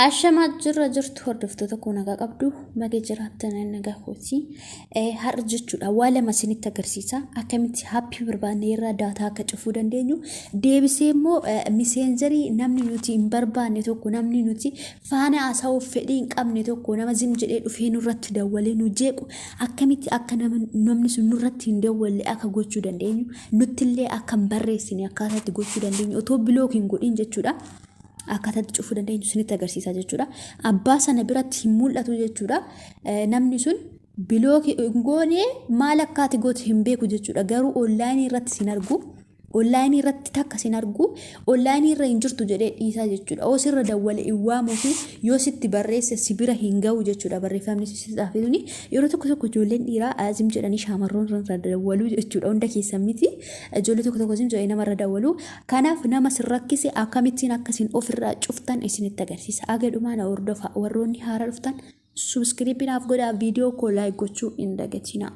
Ashamaa jirra jirtu hordoftoota koo nagaa qabdu baga jiraattan nagaa kooti. Har'a jechuudha waa lama isinitti agarsiisa. Akkamitti haappii barbaanne irraa daataa akka cufuu dandeenyu deebisee immoo miseenjarii namni nuti hin barbaanne tokko namni nuti faana haasa'uuf fedhii hin qabne tokko nama zim jedhee dhufee nurratti dawwalee nu jeequ akkamitti akka namni sun nurratti hin dawwalle akka gochuu dandeenyu nuttillee akka hin barreessine akkaataa itti gochuu dandeenyu otoo bilook hin godhin jechuudha. Akkaataa itti cufuu dandeenyu isinitti agarsiisa jechuudha. Abbaa sana biratti hin mul'atu jechuudha. Namni sun bilookii hin goone maal akka ati gootu hin beeku jechuudha. Garuu onlaayinii irratti sin argu. Onlaayinii irratti takka sin argu. Onlaayinii irra hin jirtu jedhee dhiisaa jechuudha. Oo sirra dawwale hin waamuu fi yoo sitti barreesse si bira hin ga'u jechuudha. Barreeffamni si xaafe suni yeroo tokko tokko ijoolleen dhiiraa zim jedhanii shaamarroon irra dawwaluu jechuudha. Hunda keessan miti. Ijoollee tokko tokko zim jedhanii namarra dawwaluu. Kanaaf nama sin rakkise akkamittiin akka isin ofirraa cuftan isinitti agarsiisa. Aga dhumaa na hordofaa. Warroonni haaraa dhuftan subscribe naaf godhaa viidiyoo koo like gochuu hin dagatinaa.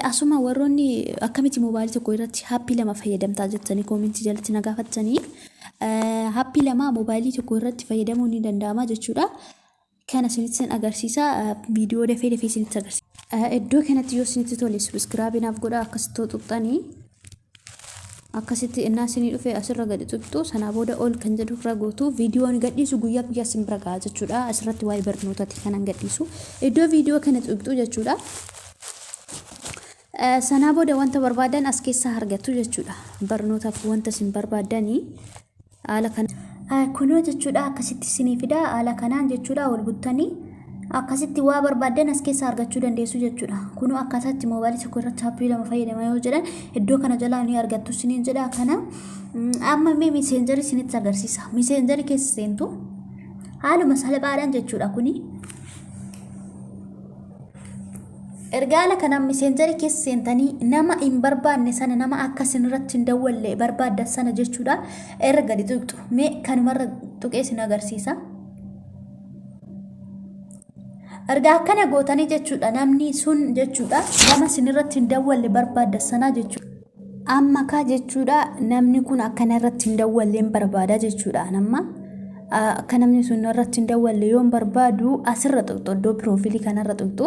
Asuma warroonni akkamitti moobaayilii tokko irratti haappii lama fayyadamtaa jettanii koomentii jalatti na gaafattanii haappii lama moobaayilii tokko irratti fayyadamuun ni danda'ama jechuudha. Kana isinitti agarsiisa viidiyoo dafee dafee isinitti agarsiisa. Iddoo kanatti yoo isinitti tole subscribe naaf godhaa akkasitti tuqxanii akkasitti innaa isinii dhufe asirra gadi tuqxu sanaa booda ol kan jedhu irra gootu viidiyoon gadhiisu guyyaa guyyaa isin bira ga'a jechuudha. Asirratti waa'ee barnootati kanan gadhiisu. Iddoo viidiyoo kana tuqxu jechuudha. Sanaa booda wanta barbaadan as keessaa argattu jechuudha. Barnootaaf wanta isin barbaadanii haala kana. Kunoo jechuudha akkasitti isinii fida haala kanaan jechuudha ol buttanii akkasitti waa barbaaddan as keessaa argachuu dandeessu jechuudha. Kunoo akkaataa itti moobaayilii tokko irratti aappii lama fayyadama yoo jedhan iddoo kana jalaa ni argattu isiniin jedha kana amma mee miseenjarii isinitti agarsiisa. Miseenjarii keessa seentu haaluma salphaadhaan jechuudha kuni. Erga haala kanaan miseenjarii keessa seentanii nama hin barbaanne sana nama akka isin irratti hin dawwalle barbaaddan sana jechuudha irra gadi tuqxu. Mee kanumarra tuqee isin agarsiisa. Erga akkana gootanii jechuudha namni sun jechuudha nama isin irratti hin dawwalle barbaaddan sanaa jechuudha. Amma kaa jechuudha namni kun akkana irratti hin dawwalle hin barbaada jechuudha namma. Akka namni sun irratti hin dawwalle yoon barbaadu asirra tuqxu iddoo piroofiilii kanarra tuqxu.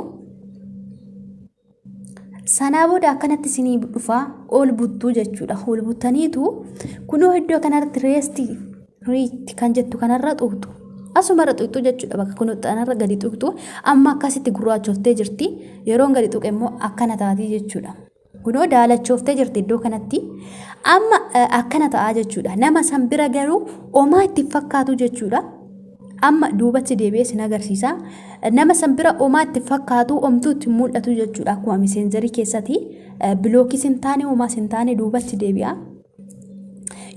Sanaa booda akkanatti isinii dhufaa ol buttuu jechuudha. Ol buttaniitu kunoo iddoo kanarratti reestii riitti kan jettu kanarra tuqxu. Asumarra tuqxu jechuudha bakka kunoo kanarra gadi tuqxu. Amma akkasitti gurraachoftee jirti. Yeroon gadi tuqe immoo akkana taatii jechuudha. Kunoo daalachooftee jirti iddoo kanatti. Amma akkana ta'aa jechuudha. Nama san bira garuu omaa itti fakkaatu jechuudha. Amma duubatti deebi'ee sin agarsiisa. Nama san bira omaa itti fakkaatu omtuu itti mul'atu jechuudha. Akkuma miseenjarii keessatti bilookis hin taane omaas hin taane duubatti deebi'a.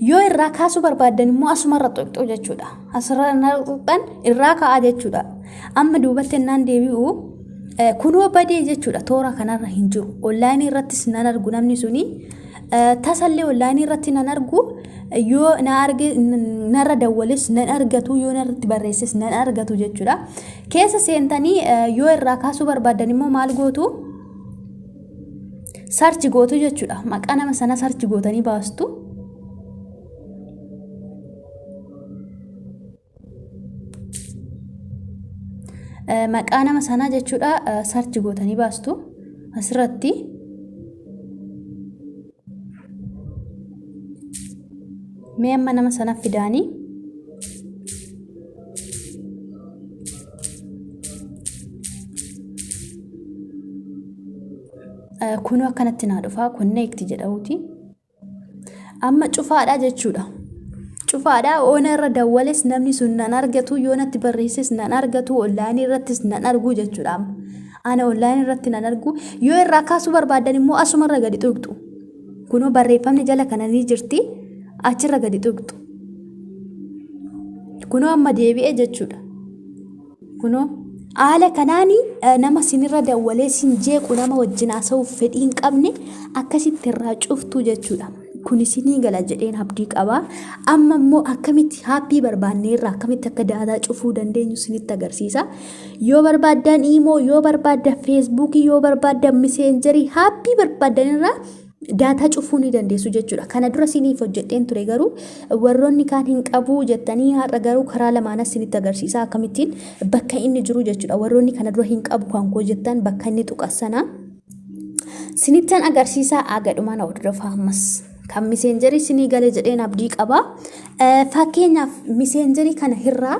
Yoo irraa kaasuu barbaaddan immoo asumarra tuqxu jechuudha. Asirra tuqxan irraa ka'aa jechuudha. Amma duubatti innaan deebi'u kunoo badee jechuudha. Toora kanarra hin jiru. Onlaayinii irrattis nan argu namni suni. Tasallee onlaayinii irratti nan argu. Yoo na arge narra dawwales nan argatu yoo narratti barreesses nan argatu jechuudha. Keessa seentanii yoo irraa kaasuu barbaaddan immoo maal gootu? Sarchi gootu jechuudha. Maqaa nama sanaa sarchi gootanii baastu. Maqaa nama sanaa jechuudha sarchi gootanii baastu asirratti. Mee amma nama sana fidaanii. Kunoo akkanatti naa dhufaa konneekti jedhamuuti. Amma cufaadha jechuudha. Cufaadha oona irra dawwales namni sun nan argatu yoo natti barreesses nan argatu onlaayinii irrattis nan argu jechuudha amma. Ana onlaayinii irratti nan argu yoo irraa kaasuu barbaaddan immoo asumarra gadi tuqxu. Kunoo barreeffamni jala kana ni jirti achirra gadi tuqxu. Kunoo amma deebi'e jechuudha. Kunoo haala kanaan nama sinirra dawwalee sin jeequ nama wajjin haasa'uuf fedhii hin qabne akkasitti irraa cuftu jechuudha. Kun isinii gala jedheen abdii qaba. Amma immoo akkamitti haappii barbaanne irraa akkamitti akka daataa cufuu dandeenyu isinitti agarsiisa. Yoo barbaaddan iimoo, yoo barbaaddan feesbuukii, yoo barbaaddan miseenjarii haappii barbaaddan irraa Daataa cufuu ni dandeessu jechuudha. Kana dura isiniif hojjedheen ture, garuu warroonni kaan hin qabu jettanii, har'a garuu karaa lamaanas isinitti agarsiisa akkamittiin bakka inni jiru jechuudha. Warroonni kana dura hin qabu kan koo jettan bakka inni tuqa sana isinittan agarsiisa, agadhuma na hordofaa ammas. Kan Messengerii isinii gale jedheen abdii qaba. Fakkeenyaaf Messengerii kana irraa,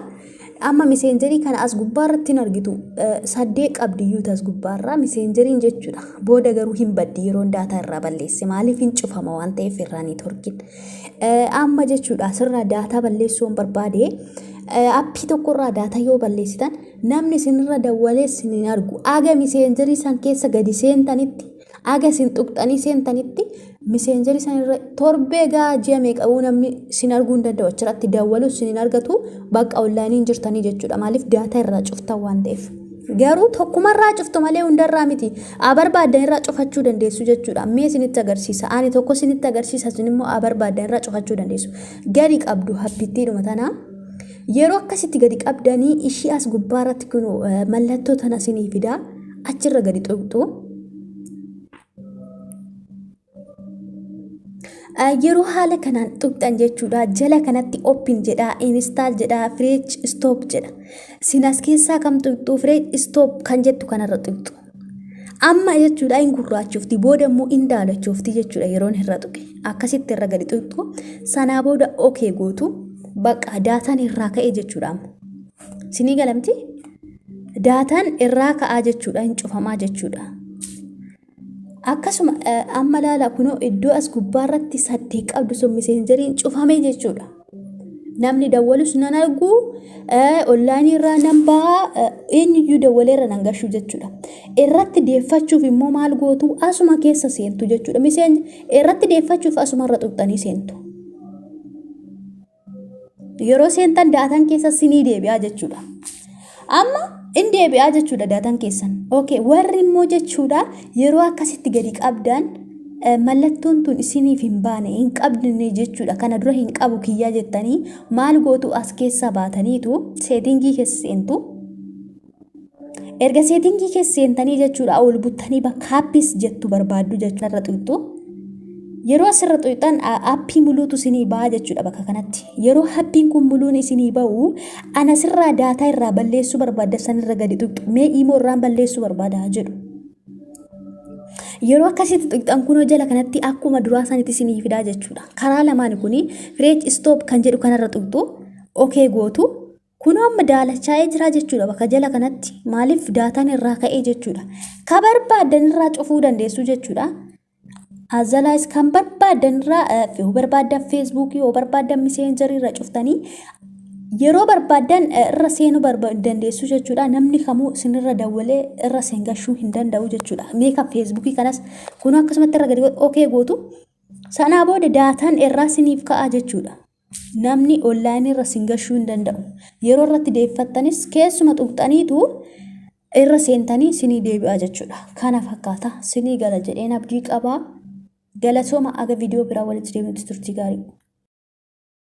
amma Messengerii kana as gubbaarratti hin argitu, saddeet qabdi iyyuu as gubbaarraa Messengeriin jechuudha. Booda garuu hin baddi yeroon daataa irraa balleesse, maaliif hin cufama waan ta'eef irraa networkiin. Amma jechuudha asirraa daataa balleessuu hin barbaade, appii tokkorraa daataa yoo balleessitan namni isinirra dawwalee isin hin argu. Aga Messengerii san keessa gadi seentanitti, aga isin tuqxanii seentanitti, Messengerii san irra torbee gaa ji'a meeqabuu namni isin arguu hin danda'u. Achirratti dawwaluu isin hin argatu, bakka onlineiin jirtanii jechuudha. Maaliif daataa irraa cuftan waan ta'eef. Garuu tokkumarraa cuftu malee hundarraa miti. A barbaaddan irraa cufachuu dandeessu jechuudha. Mee isinitti agarsiisa. Ani tokko isinitti agarsiisa, isin immoo a barbaaddan irraa cufachuu dandeessu. Gadi qabdu happittiidhuma tanaa. Yeroo akkasitti gadi qabdanii ishii as gubbaarratti kun mallattoo tana isinii fidaa, achirra gadi tuqxu. Yeroo haala kanaan tuqxan jechuudha, jala kanatti open jedha, install jedha, force stop jedha. Isin as keessaa kam tuqxu? Force stop kan jettu kanarra tuqxu. Amma jechuudha hin gurraachofti, booda immoo hin daalachoofti jechuudha yeroon irra tuqe. Akkasitti irra gadi tuqxu, sanaa booda okay gootu, bakka daataan irraa ka'e jechuudha amma. Isinii galamti? Daataan irraa ka'aa jechuudha, hin cufamaa jechuudha. Akkasuma amma laala, kunoo iddoo as gubbaarratti saddeet qabdu sun Messengeriin cufame jechuudha. Namni dawwalus nan argu, onlineii irraa nan ba'a, eenyuyyuu dawwalee irra nan gashu jechuudha. Irratti deeffachuuf immoo maal gootu? Asuma keessa seentu jechuudha. Miseen irratti deeffachuuf asuma irra tuqxanii seentu. Yeroo seentan daataan keessa sinii deebi'aa jechuudha. Amma in deebi'aa jechuudha daataan keessan. Okay, warri immoo jechuudha yeroo akkasitti gadi qabdan mallattoon tun isiniif hin baane, hin qabne jechuudha. Kana dura hin qabu kiyyaa jettanii maal gootu? As keessaa baataniitu settingii keessa seentu. Erga settingii keessa seentanii jechuudha ol buttanii bakka apps jettu barbaaddu jechuudha, irra tuqxu. Yeroo asirra tuqxan appii muluutu isinii ba'a jechuudha bakka kanatti. Yeroo appiin kun muluun isinii ba'u, ana asirraa daataa irraa balleessuu barbaadda sanirra gadi tuqxu. Mee imo irraan balleessuu barbaada jedhu. Yeroo akkasitti tuqxan kunoo jala kanatti akkuma duraa sanitti isinii fidaa jechuudha. Karaa lamaan kuni force stop kan jedhu kanarra tuqxu, okay gootu. Kunoo amma daalachaa'ee jira jechuudha bakka jala kanatti. Maaliif daataan irraa ka'ee jechuudha. Ka barbaaddan irraa cufuu dandeessu jechuudha. Azalaayis kan barbaaddan irraa, yoo barbaaddan Facebookii, yoo barbaaddan Messengerii irra cuftanii yeroo barbaaddan irra seenuu dandeessu jechuudha. Namni kamuu isinirra dawwalee irra seengashuu hin danda'u jechuudha. Mee kan Facebookii kanas kunoo akkasumatti irra gadi okay gootu. Sanaa booda daataan irraa isiniif ka'a jechuudha. Namni onlineii irra sin gashuu hin danda'u. Yeroo irratti deeffattanis keessuma tuqxaniitu irra seentanii sinii deebi'a jechuudha. Kana fakkaata, sinii gala jedheen abdii qabaa. Galatooma, aga viidiyoo biraa walitti deebinutti turtii gaarii.